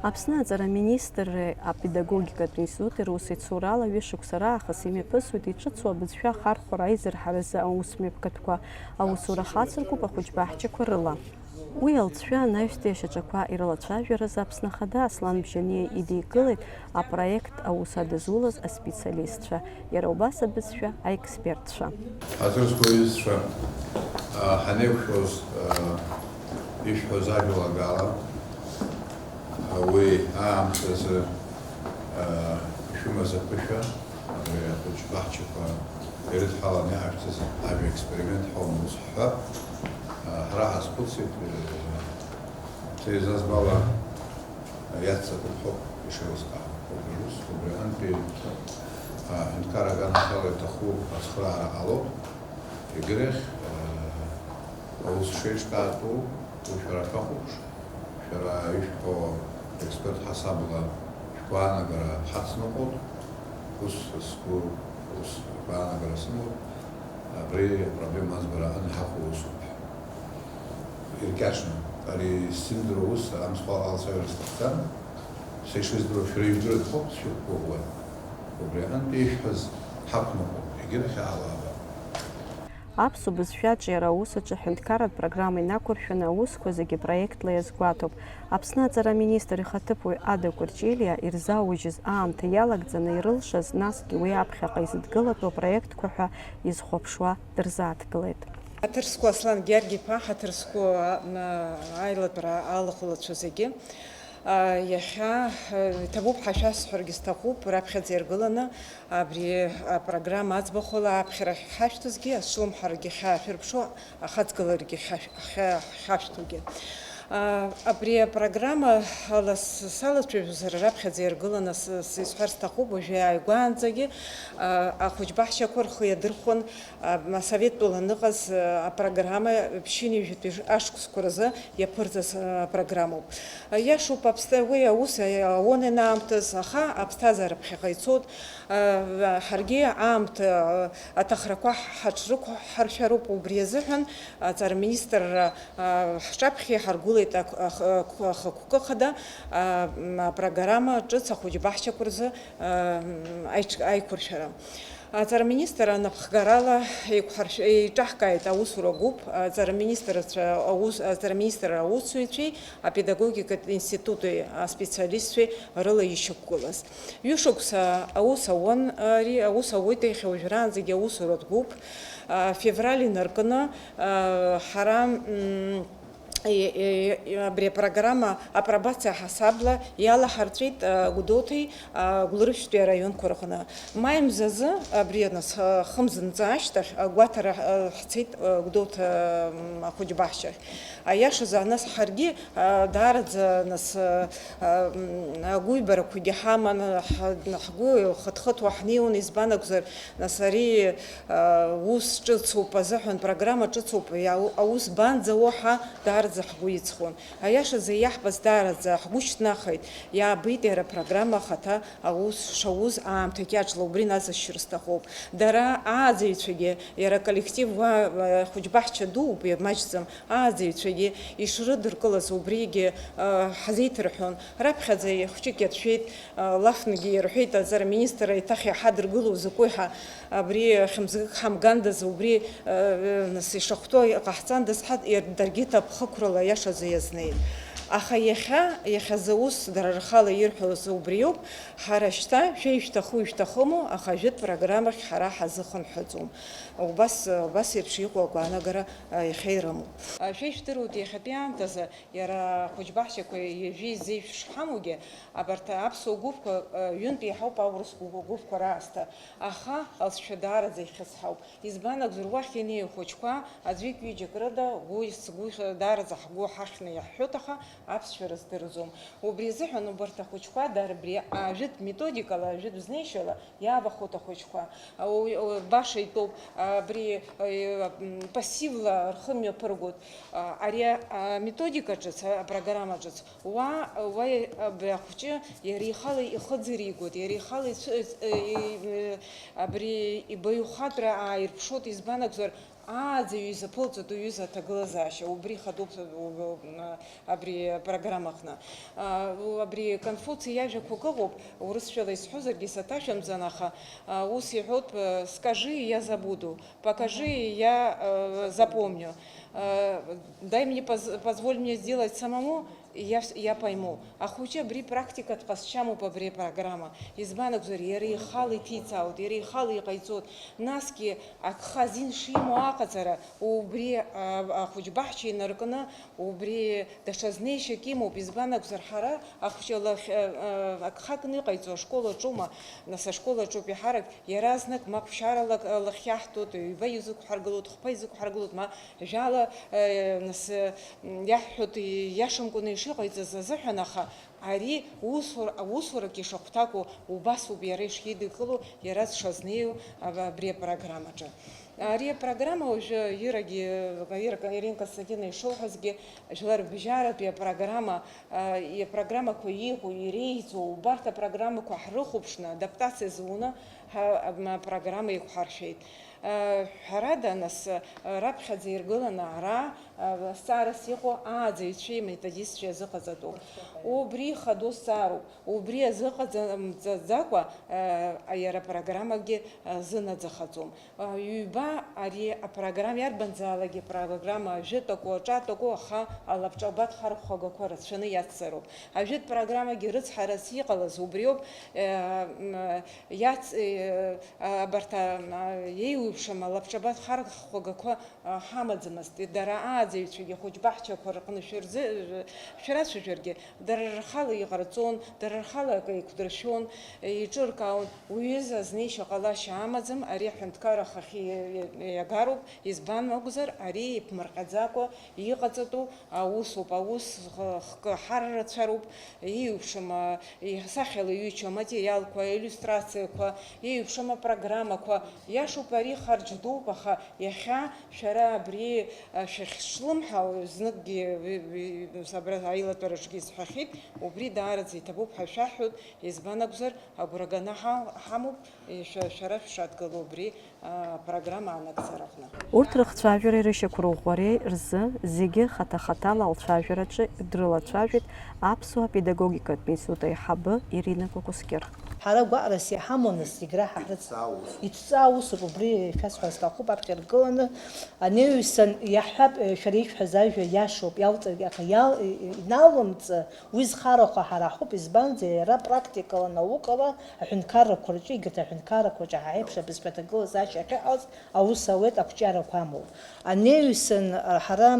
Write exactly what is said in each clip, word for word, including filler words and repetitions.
Аԥсны аҵара министрреи апедагогикатә институти русеицурала ҩышықәса раахыс имҩаԥысуеит иҿыцу абызшәа ахархәара аизырҳаразы аусмҩаԥгатәқәа. Аусура хацыркуп ахәыҷбаҳчақәа рыла. Уи алҵшәа анаҩстәи ашьаҿақәа ирылацәажәараз Аԥсны Ахада Аслан Бжьаниа идикылеит апроект аус адызулаз аспециалистцәа, иара убас абызшәа аекспертцәа. Ҳаҭыр зқәу аҩызцәа, ҳанеиқәшәоз, ишәҳәоз ажәалагала, уи аамҭазы ишәымаз аԥышәа, абри ахәыҷ баҳчақәа ирыдҳаланы иҳашәҭаз ажәа експеримент ҳаума ус ҳҳәап, ҳара ҳазхәыцит, ҭеизазбала иаццакуп ҳәоуп ишеилыскаауа убри аус, убри аҟынтәи аҳәынҭқарра аганахьала иҭаху ацхыраара ҟалоит. Егьырахь, аус шеиҿкаатәу уи шәара шәахәаԥш, шәара ишәҳәо аексперт ҳасабла шәгәаанагара ҳацныҟәоит, ус сгәы, ус агәаанагара сымоуп, абри апроблема аӡбара аҟны иҳахәо усуп ҳәа. Иркьаҿны, ари сзымдыруа ус амцхә алацәажәара сҭахӡам, са ишыздыруа шәара ижәдыруеит ҳәоуп сшәықәгәыӷуа, убри аҟынтәи ишәҳәаз ҳақәныҟәоуп, егьырахь аалаба. Аԥсуа бызшәа аҿиара аус аҿы аҳәынҭқарратә программа инақәыршәаны аусқәа зегьы проектла иазгәаҭоуп. Аԥсны аҵара аминистр ихаҭыԥуаҩ Ада Кәырҷелиа ирзааужьыз аамҭа иалагӡаны ирылшаз, насгьы уи аԥхьаҟа изыдгылатәу апроектқәа ҳәа изхәаԥшуа дырзааҭгылеит. Ҳаҭыр зқәу Аслан Гьаргь-иԥа, ҳаҭыр зқәу, а, аилатәара алахәылацәа зегьы. А, иахьа, а, иҭабуп ҳәа шәасҳәаргьы сҭахуп, раԥхьаӡа иргыланы абри апрограмма аӡбахәала аԥхьара ахьҳашәҭазгьы, азҿлымҳарагьы ахьаашәырԥшуа, ахаҵгыларагьы ахьа-, ахьа-, ахьашәҭугьы. А, абри апрограмма ала с-, салацәажәозар раԥхьаӡа иргыланы с-, с-, исҳәар сҭахуп, уажәы ааигәаанӡагьы, а, ахәыҷбаҳчақәа рхы иадырхәон, а, асовет тәыла аныҟаз, а, апрограмма ԥшьынҩажәатәи ж-, ашықәсқәа рзы иаԥырҵаз, а, апрограммоуп. А, иашоуп, аԥсҭа-, уи аус, а, ауан ианаамҭаз, аха аԥсҭазаара ԥхьаҟа ицоит. А, ҳаргьы аамҭа, а, аҭахрақәа ҳаҽрықәҳаршәароуп, убри азыҳәан аҵара министрра, а, ҳҿаԥхьа иҳаргәылеит ак-, ах-, ак-, ахықәкы хада, а, м, апрограмма ҿыц ахәыҷбаҳчақәа рзы, а, м, аиҿ-, аиқәыршәара. Аҵара министр анапхгарала еиқәҳаршә-, еиҿаҳкааит аусура гәыԥ, аҵара министрцәа аус-, аҵара министр аусзуҩцәеи апедагогикатә институти аспециалистцәеи рыла ишьақәгылаз. Ҩышықәса аус ауан, ари аус ауеит иахьа уажәраанӡагьы аусуратә гәыԥ, а, февраль инаркны, а, ҳара, м, и-, и-, и-, абри апрограмма апробациа ҳасабла иалаҳарҵәеит, а, Гәдоуҭеи, а, Гәылрыԥшьтәи араионқәа рҟны. Маи мзазы, абри анас, а, хымз нҵа ашьҭахь, агәаҭара, а, ҳцеит, а, Гәдоуҭа, м, ахәыҷбаҳчахь. Аиашазы, анас ҳаргьы, а, даараӡа, нас, а, а, м, агәыҩбарақәагьы ҳаман, ҳа-, ҳгәы хыҭхыҭуа ҳнеиуан, избан акәзар, нас ари, а, ус ҿыцуп азыҳәан, программа ҿыцуп, иау-, аус банӡауа ҳәа даараӡа ҳгәы иҵхон. Аиашазы, иаҳбаз даараӡа ҳгәы шьҭнахит, иаабеит иара апрограмма ахаҭа аус шауз аамҭа кьаҿла, убри насышьыр сҭахуп. Дара ааӡаҩцәагьы, иара аколлектив уа, а, хәыҷбаҳча дууп, иамаҷӡам, ааӡаҩцәагьы ишрыдыркылаз убригьы, а, ҳзеиҭарҳәон. Раԥхьаӡа хәҷык иацәшәеит, а, лафнгьы ирҳәеит, аҵара министр еиҭах иҳадыргыло закәи ҳәа, абри хьымӡӷык ҳамгандаз, убри, а, нас ишахәҭоу иҟаҳҵандаз ҳәа, иар-, даргьы ҭаԥхықәрала аиашазы иазнеит. Аха иахьа, иахьазы ус дара рхала ирҳәоз убриоуп, ҳара шьҭа шәа ишәҭаху ишәҭахыму, аха ажәытә программахь ҳара ҳазыхынҳәыӡом. Убас, убас еиԥш иҟоу агәаанагара, а, иахьа ирымоуп. А, шәа ишәдыруеит, иахьатәи аамҭазы иара ахәыҷбаҳчақәа ҩажәи зеижә шҳамоугьы, абарҭ аԥсуа гәыԥқәа, а, ҩынтә еиҳауп аурыс гәы-, гәыԥқәа раасҭа, аха алҵшәа даараӡа ихьысҳауп. Избан акәзар, уахь инеиу ахәыҷқәа аӡәык-ҩыџьак рыда гәы, сгәы, даараӡа ҳгәы ҳахьны иаҳҳәоит, аха аԥсшәа рыздырӡом. Убри азыҳәан убарҭ ахәыҷқәа дара абри ажәытә методикала, ажәытә знеишьала иаавахоит ахәыҷқәа. Ауаҩ, ауаҩ баша итәоуп, абри, э, м, пассивла рхы мҩаԥыргоит. А, ари аметодика ҿыц, апрограмма ҿыц, уа, уа, абри ахәҷы иара ихала ихы ӡыригоит, иара ихала ицәы-, э, э, абри ибаҩхатәра ааирԥшуеит, избан акәзар, Ааӡаҩ изаԥылҵоит уҩыза аҭагылазаашьа, убри ихатәуп, у-, у-, абри апрограмма аҟны. А, у-, абри Конфуци иажәақәак ыҟоуп, урысшәала исҳәозаргьы саҭашәымҵан, аха, а, ус иҳәоуп, э, «Скажи, я забуду, покажи, я, э, запомню. Э, дай мне поз-, позволь мне сделать самому, я вс-, я пойму». Ахәыҷы абри практикатә ҟазшьамоуп абри апрограмма. Избан акәзар, иара ихала иҭицаауеит, иара ихала иҟаиҵоит. Насгьы агха азин шимоу аҟаҵара, убри, а, ахәыҷ баҳча инаркны, убри даҽа знеишьак имоуп. Избан акәзар, ҳара ахәҷы лахь, а, а, агха кны иҟаиҵо ашкол аҿоума, нас ашкол аҿоуп иаҳарак, иаразнак ма ԥшьара лак-, лахь иаҳҭоит, ҩба изықәҳаргылоит, хԥа изықәҳаргылоит, ма Жәала, э, нас, э, м, иаҳҳәоит, ииашамкәаны ишыҟаиҵаз азыҳәан, аха ари усур-, усурак ишахәҭаку убасоуп иара ишидикыло, иара дшазнеиу аб-, абри апрограммаҿы. Ари апрограмма уажәы ирагьы, Ира-, Ирина Константиновна ишылҳәазгьы, жәларбжьаратәи апрограмма, а, и-, апрограммақәа иҟоу, иреиӷьӡоу, убарҭ апрограммақәа ҳрыхәаԥшны, адаптациа зуны, ҳа-, ам-, апрограмма еиқәҳаршәеит. Ҳәарада, нас, раԥхьаӡа иргыланы ара, азҵаарас иҟоу ааӡаҩцәеи аметодистцәеи азыҟаҵатәуп. Убри ихадоу зҵаароуп. Убри азыҟаҵамҵаӡакәа, иара апрограммагьы зынаӡахаӡом. Ҩба ари апрограмма, иарбанзаалакгьы апрограмма, ажәытәаку, аҿатәаку, аха алабҿабатә хархәагақәа рацәаны иацзароуп. Ажәытә программагьы рыцҳарас иҟалаз убриоуп, иац-, Абарҭ, а, а, еиуеиԥшым алабҿабатә хархәагақәа, а, ҳамаӡамызт. Дара ааӡаҩцәагьы ахәыҷбаҳчақәа рҟны шәырзы-, шәрацәажәаргьы, дара рхала иҟарҵон, дара рхала акы еиқәдыршәон, еиҿыркаауан. Уҩыза азнеишьа ҟалашьа амаӡам, ари аҳәынҭқарра ахахьы иагароуп, избан акәзар, ари иԥмырҟьаӡакәа иҟаҵатәу аусоуп, аус х-, хкы ҳаррацәароуп, еиуеиԥшым, а, сахьала иҩычоу аматериалқәа, аиллиустрациақәа, еиуеиԥшым апрограммақәа, иашоуп, ари харџь дууп, аха иахьа шәара абри, а, шәахьшлымҳау, зныкгьы, ви-, ви-, абра аилатәараҿгьы исҳәахьеит, убри даараӡа иҭабуп ҳәа шәаҳҳәоит, избан акәзар, агәра ганы ҳа-, ҳамоуп, шәа-, шәара шәшадгыло убри апрограмма анагӡараҟны. Урҭ рыхцәажәареи рышьақәырӷәӷәареи рзы зегьы хаҭа-хаҭала алцәажәараҿы дрылацәажәеит Аԥсуа педагогикатә институт аиҳабы Ирина Кәакәсқьыр. Ҳара гәаҟрас иҳамоу, нас, зегь раҳа ҳрыц-, иҭҵаа усуп, убри шәасҳәар сҭахуп, аԥхьа иргыланы анеҩсан иаҳҳәап, шәара ишәҳәаз ажәа иашоуп, иалҵыргьы, аха иал-, иналымҵы, уи зхарахо ҳара ҳауп, избанзар, иара практикала, наукала аҳәынҭқаррақәа рҿы, егьырҭ аҳәынҭқаррақәа рҿы ҳа ҳаиԥш абызшәа аҭагылазаашьа ахьыҟаз аус ауеит, ақәҿиарақәа амоуп. Анеҩсан, ҳара,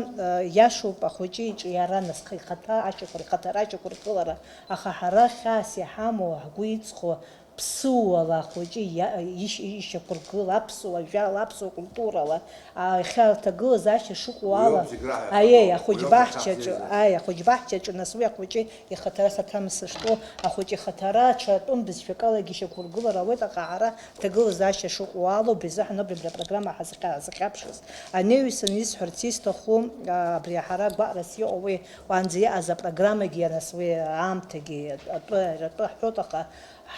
иашоуп, ахәыҷы иҿиара, нас ихаҭа ашьақәыр-, ихаҭара ашьақәыргылара, аха ҳара хьаас иҳамоу, ҳгәы иҵхо, ԥсыуала ахәыҷы иа-, ишь-, ишьақәыргыла, аԥсуа жәала, аԥсуа культурала, а, иахьа аҭагылазаашьа шыҟоу ала, уиоуп зегь раҳа аиеи, ихаҭоу, ахәыҷ уиоуп баҳчаҿы, иахьаҳзеизаз. Аи, ахәыҷ баҳчаҿы, нас уи ахәыҷы ихаҭара саҭамсышҭуа, ахәыҷы ихаҭара аҽа атәым бызшәагалагьы ишьақәыргылар ауеит, аха ҳара аҭагылазаашьа шыҟоу ала, убри азыҳәан ауп абри апрограмма ҳазхьа-, ҳазхьаԥшыз. Анеҩсан исҳәарц исҭаху, а, абри ҳара гәаҟрас иҟоу уи, уаанӡа иҟаз апрограммагьы, нас уи аамҭагьы атәы, атәы ҳҳәоит, аха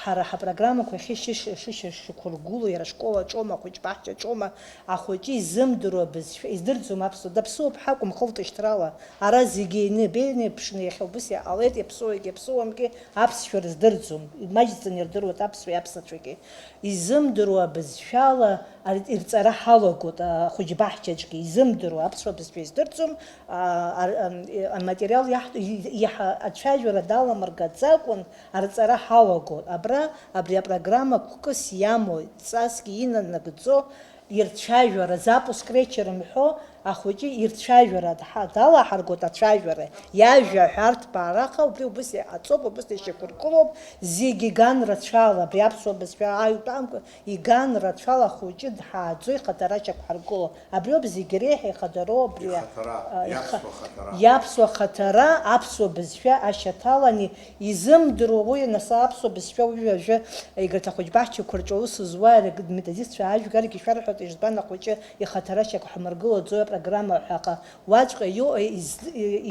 Ҳара ҳапрограммақәа иахьа шьышь-, шышьа шықәыргылоу, иара ашкол аҿоума, ахәыҷ баҳча аҿоума, ахәыҷы изымдыруа бызшәа, издырӡом аԥсуа, даԥсуоуп ҳакәым, хылҵышьҭрала. Ара зегьы еины, беианеиԥшны иахьа убыс иҟалеит, иаԥсуагьы иаԥсуамгьы аԥсшәа рыздырӡом, имаҷӡаны ирдыруеит аԥсуеи аԥсацәагьы. Изымдыруа бызшәала ар-, ирҵара ҳалагоит, ахәыҷ баҳчаҿгьы изымдыруа аԥсуа бызшәа издырӡом, а, ар-, ам, и-, аматериал иаҳ-, и-, иаҳа-, ацәажәара даламыргаӡакәан, Арҵара ҳалагоит. Абра, абри апрограмма гәкыс иамоу, ҵасгьы инанагӡо ирцәажәара, запуск речи рымҳәо, ахәыҷы ирцәажәара дҳа-, далаҳаргоит, ацәажәара. Иажәа аҳәарҭбаараха, убри убыс иҟаҵоуп, убыс ишьақәыргылоуп, зегьы иган рацәала, абри аԥсуа бызшәа аҩтәамкәа, иган рацәала ахәыҷы дҳааӡо ихаҭара шьақәҳаргыло. Абриоуп зегь реиҳа ихадароу абри, ихаҭара, а, иха-, иаԥсуа хаҭара. Иаԥсуа хаҭара, аԥсуа бызшәа ашьаҭаланы изымдыруа уи, нас, аԥсуа бызшәа уажәы, уажәы, егьырҭ ахәыҷбаҳчақәа рҿы аус зуа, егьырҭ методистцәа ажәгаргьы шәарҳәоит, избан ахәыҷы ихаҭара шьақәҳмыргылаӡои, Программа ҳәа аха уаҵәҟьа иоуа из-,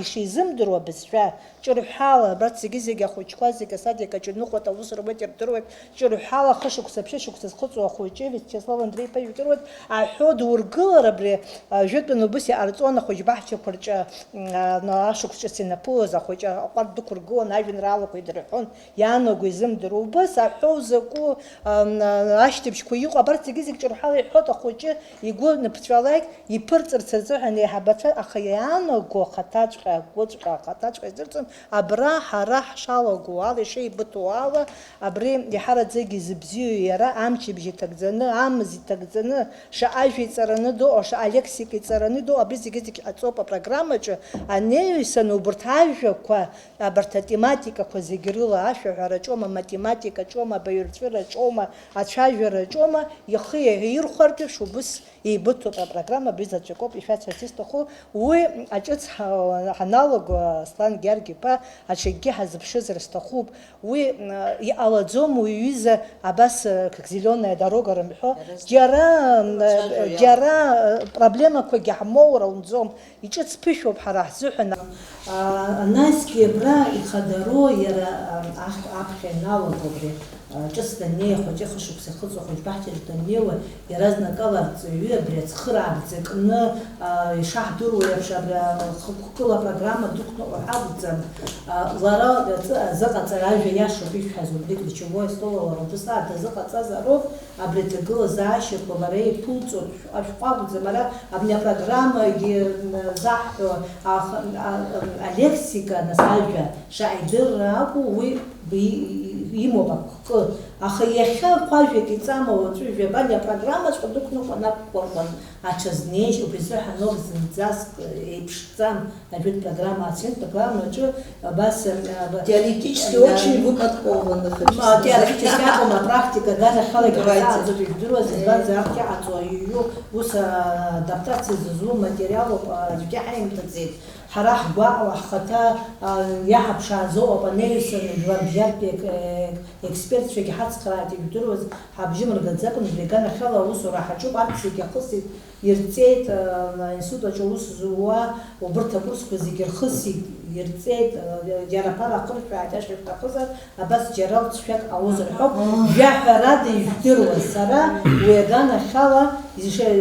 ишизымдыруа абызшәа, ҿырҳәала, абарҭ зегьы-зегьы ахәыҷқәа зегьы асадик аҿы иныҟәоит, аус руеит, ирдыруеит, ҿырҳәала хышықәса, ԥшьышықәса зхыҵуа ахәыҷы Виачеслав Андреи-иԥа ижәдыруеит, аҳәо дургылар абри, а, жәытәан убыс иҟарҵон ахәыҷбаҳчақәа рҿы, м, а, ашықәс ҿыц инаԥылоз ахәыҷы аҟәардә дықәыргылон, ажәеинраалақәа идырҳәон, иаанаго изымдыруа. Убас аҳәоу закәу, ам, ашьҭыбжьқәа иҟоу, абарҭ зегьы-зегь ҿырҳәала иҳәоит, ахәыҷы игәы ныԥҵәалак иԥырҵырц рзыҳәан еиҳабацәа, аха иаанаго ахаҭаҵәҟьа, агәыҵәҟьа ахаҭаҵәҟьа иазырҵон, абра ҳара ҳшалаго ала, ишеибыҭоу ала, абри иҳараӡагьы зыбзиоу иара амчыбжь иҭагӡаны, амз иҭагӡаны, шаҟа ажәа иҵараны дыҟоу, шаҟа алексика иҵараны дыҟоу, абри зегьы-зегь ҟаҵоуп апрограммаҿы. Анеҩсан убырҭ ажәақәа Абарҭ атематикақәа зегь рыла, ашәаҳәараҿоума, аматематикаҿоума, абаҩрҵәыраҿоума, ацәажәараҿоума, ихы иаирхәартә еиԥш убыс еибыҭоуп апрограмма, абри заҵәык ауп ишәасҳәарц исҭаху. Уи аҿыц ҳа-, ҳаналаго, Аслан Гьаргь-иԥа, аҽакгьы ҳазыԥшызар сҭахуп. Уи, м, иҟалаӡом уи аҩыза абас, э, как зелёная дорога рымҳәо, џьара, м, џьара, э, проблемақәагьы ҳмоур ауӡом. Иҿыц ԥышәоуп ҳара ҳзыҳәан. А, насгьы абра ихадароу иара, а, ахь-, аԥхьа ианалаго абри, а, ҿыц даннеи, ахәыҷы хышықәса ихыҵуа ахәыҷбаҳчаҿы даннеиуа, иаразнакала арҵаҩы абри ацхыраара рзакны, а, ишаҳдыруа еиԥш, абри, а, хықәкыла апрограмма дықәныҟәо ҳәа акәӡам. А, лара аҵы-, азыҟаҵара ажәа иашоуп ишәҳәаз, убри ключевое слово лара убас дазыҟаҵазароуп. Абри аҭагылазаашьақәа лара иԥылҵоит, ашәҟәы акәӡам, ара абни апрограммагьы, м, заҳҳәо, ах-, а, а, алексика, нас, ажәа шаҟа идырра акәу, уи би-, имоуп ахкы. Аха иахьа хәажәак иҵама уаҵәы жәаба, абни апрограммаҵәҟьа дықәныҟәан, ақәгәаҟуан аҽазнеишь, убри азыҳәан ауп зынӡаск еиԥшӡам. Ажәытә программа, ацәеит программаҿы абас, а, б-, Теоретически а, очень выпадково, м, а, теоретически акәым, апрактика аганахьалагьы Давайте. Ҳзааӡоит, ижәдыруаз, Э. Избанзар, арҭ иҟаҵоу иҩу ус, а, адаптациа зызу материалуп, а, аӡәгьы ҳаимҭаӡеит. Ҳара ҳгәаҟуа ҳхаҭа, а, иаҳаԥшааз оуп, анеҩсан жәлар бжьартә ек-, э, експертцәагьы ҳацхрааит, ижәдыруаз, ҳабжьы мыргаӡакәан, убри аганахьала аусура ҳаҿуп, арҭ зегьы ахысит. Ирҵеит, э, аинститут аҿы аус зуа, убырҭ акурсқәа зегьы рхысит, ирҵеит, э, џьара ԥара ахыршәааит, ашәа шәҭахызар, абас џьара лҵшәак ҟалозар ҳәа, жәаҳәарада ижәдыруаз, сара уи аганахьала изша-,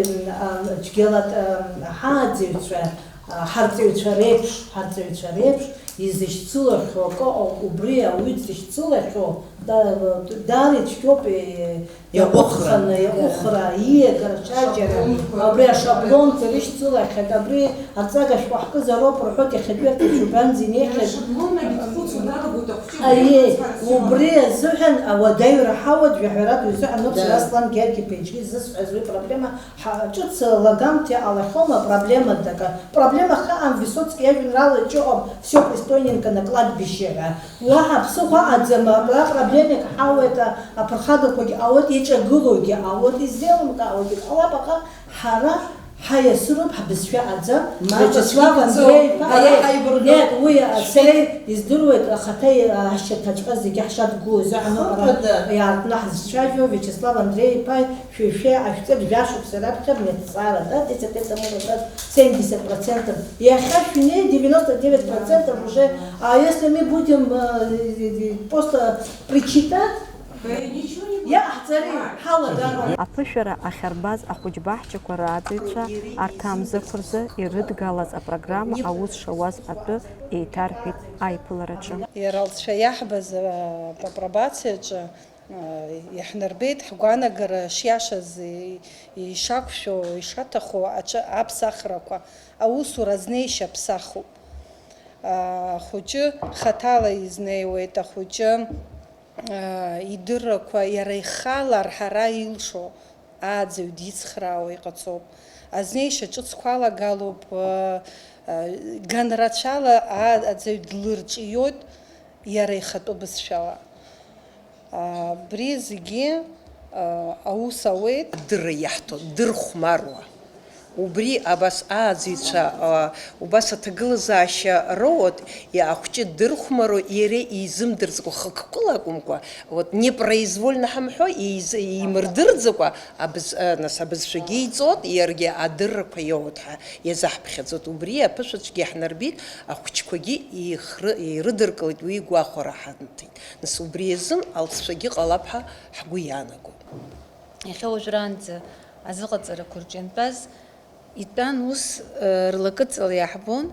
а, цәгьала, а, ҳааӡаҩцәа, а, ҳарҵаҩцәа реиԥш, ҳарҵаҩцәа реиԥш изышьцылахьоу акы ыҟоуп, убри ауаҩы дзышьцылахьоу да-, даара ицәгьоуп, е-, Иаҟәыхра. Иаҟәыхханы, иаҟәыхра, ииагара, ачаџьара, абри ашаблонқәа ирышьцылахьеит, абри арҵага шәҟәы ҳкызароуп рҳәоит, иахьатәи арҭ ачубанӡа инеихьеит. Ашаблонагьы дхәыцуа далагоит ахәҷы. Аиеи, убри азыҳәан ауадаҩра ҳауеит, жәаҳәарада уи азыҳәан ауп сара Аслан Гьаргь-иԥа иҿы изысҳәаз уи проблема ҳа-, ҿыц лагамҭа иҟалахьоума, проблема дага. Проблема хаам, Высоцки иажәеинраала иаҿыҟам, всё пристойненько на кладбище ҳәа. Уаҳа ԥсыхәа аӡам, абра проблемак ҳауеит, а-, аԥырхагақәагьы ауеит, иаҿагылоугьы ауеит, изеилымкаауагьы ҟалап, аха ҳара ҳаиасыроуп, ҳбызшәа аӡам. Мап, Виачеслав Андреи-иԥа, ҳара ҳаибаргоуп. Нет, уи, а, сара издыруеит, ахаҭа, а, ашьаҭаҵәҟьа зегьы ҳшадгылоу изыҳәан ыҟоуп, ара Хымԥада. Иаартны ҳзыцәажәо Виачеслав Андреи-иԥа, шәи-, шәи-, ашәҵатә жәашықәса раԥхьа абни аҭҵаара, да, десять лет тому назад семьдесят процентов. Иахьа шәнеи девяносто девять процентов уже, а если мы будем, э, просто причитать, иаҳҵари, ҳалагароуп. Аԥышәара ахьарбаз ахәыҷбаҳчақәа рааӡаҩцәа арҭ амзақәа рзы ирыдгалаз апрограмма аус шауаз атәы еиҭарҳәеит аиԥылараҿы. Иара алҵшәа иаҳбаз, э, апробациаҿы Иаҳнарбеит ҳгәаанагара шиашаз, ишақәшәо, ишаҭаху аҿы аԥсахрақәа, аусура азнеишьа ԥсахуп. Ахәыҷы хаҭала изнеиуеит, ахәыҷы идыррақәа иара ихала арҳара илшо ааӡаҩ дицхраауа иҟаҵоуп. Азнеишьа ҿыцқәа алагалоуп, ганрацәала ааӡаҩ длырҿиоит иара ихатәы бызшәала. Абри зегьы, а, аус ауеит. Дырра иаҳҭо, дырхәмаруа. Убри абас ааӡаҩцәа, а, убас аҭагылазаашьа роуат, иа-, ахәҷы дырхәмаруа иара изымдырӡакәа, хықәкыла акәымкәа, вот, непроизвольно ҳамҳәо, еиз-, еимырдырӡакәа абыз-, а, нас, абызшәагьы иҵоит, иаргьы адыррақәа иоуеит ҳәа иазаҳԥхьаӡоит. Убри аԥышәацәгьа иаҳнарбеит, ахәҷқәагьы еихры-, еирыдыркылеит, уи игәахәара ҳанҭеит. Нас, убри азын алҵшәагьы ҟалап ҳәа ҳгәы иаанагоит. Иахьа уажәраанӡа азыҟаҵарақәа рҿы иантәаз итәан ус, э, рлакыҵала иаҳбон,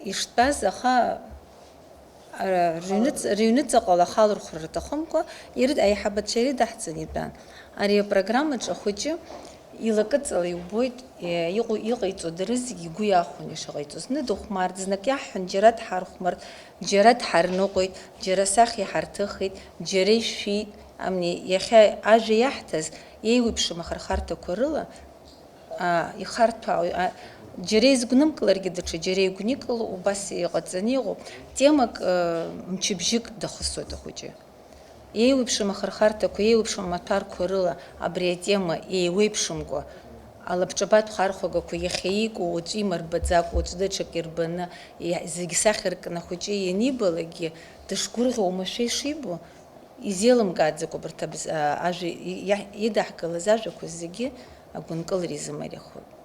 иштәаз, аха, ара, рыҩныҵ-, рыҩныҵаҟала ахалырхәра рҭахымкәа, ирыд-, аиҳабацәа ирыдаҳҵан итәан. Ари апрограммаҿы ахәыҷы илакыҵала иубоит, э, иҟоу, иҟаиҵо дара зегьы игәы иахәон ишыҟаиҵо. Зны дыхәмарт, знык иаҳҳәон, џьара дҳархәмарт, џьара дҳарныҟәеит, џьара асахьа иҳарҭыхит, џьара ишәит. Амни, иахьа ажәа иаҳҭаз, еиуеиԥшым ахырхарҭақәа рыла, а, ихарҭәаау, а, џьара изгәнымкыларгьы даҽа, џьара игәникыло, убас иҟаҵаны иҟоуп. Темак, э, мчыбжьык дахысуеит ахәыҷы. Еиуеиԥшым ахырхарҭақәа, еиуеиԥшым амаҭәарқәа рыла абри атема еиуеиԥшымкәа, алабҿабатә хархәагақәа иахьа иику уаҵәы имырбаӡакәа, уаҵәы даҽак ирбаны, иа-, зегь сахьаркны ахәыҷы ианибалакгьы, дышгәырӷьо, оумашәа ишибо, изеилымкааӡакәа абарҭ абз-, а, ажәа и-, иаҳ-, идаҳкылаз ажәақәа зегьы агәынкылара изымариахоит.